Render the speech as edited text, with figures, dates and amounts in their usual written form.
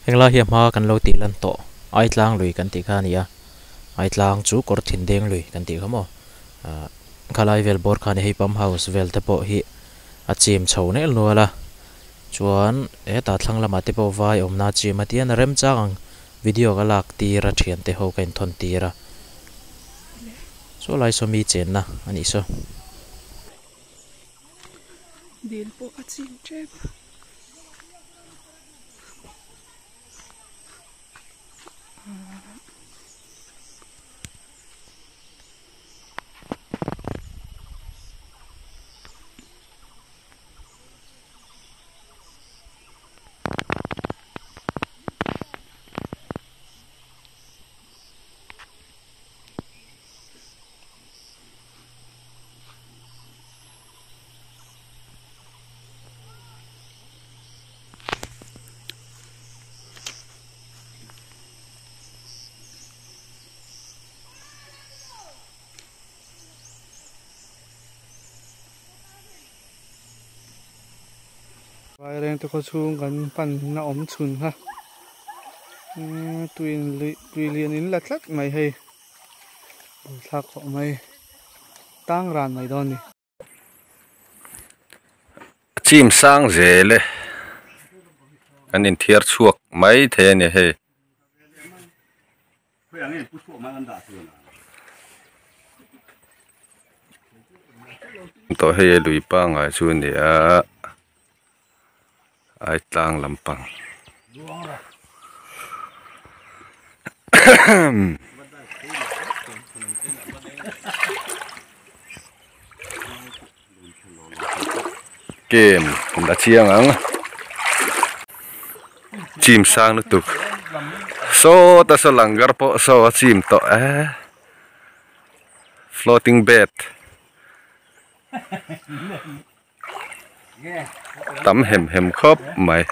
Henglai hi a hma kan lo tih lan tawh Aitlang lui kan tih kha a ni a Aitlang chu kawr thin deng lui kan tih kha maw ah khalai vel bawr kha a ni hei pump house vel te pawh hi a chim chho nel nual a chuan hetah thlang lamah te pawh vai awmna a chim a tihian a remchang ang video ka lak tir a thiante ho ka inthawn tir a saw lai saw mi chenna a nih saw. Dil pawh a chim tep. Vairengte khaw chhung kan pan na awm chhun kha tuin lui tui lian in la tlat mai hei buaithlak khawp mai tang ran mai dawn a ni. Chim sang zel e an inthiar chhuak mai thei a ni hei. Tawh hei a lui pangai chu a ni a ai tlang lampang kem a chiang ang chim sang lutuk sawta saw langgar pawh saw a chim tawh e floating bed tam hem hem khawp mai.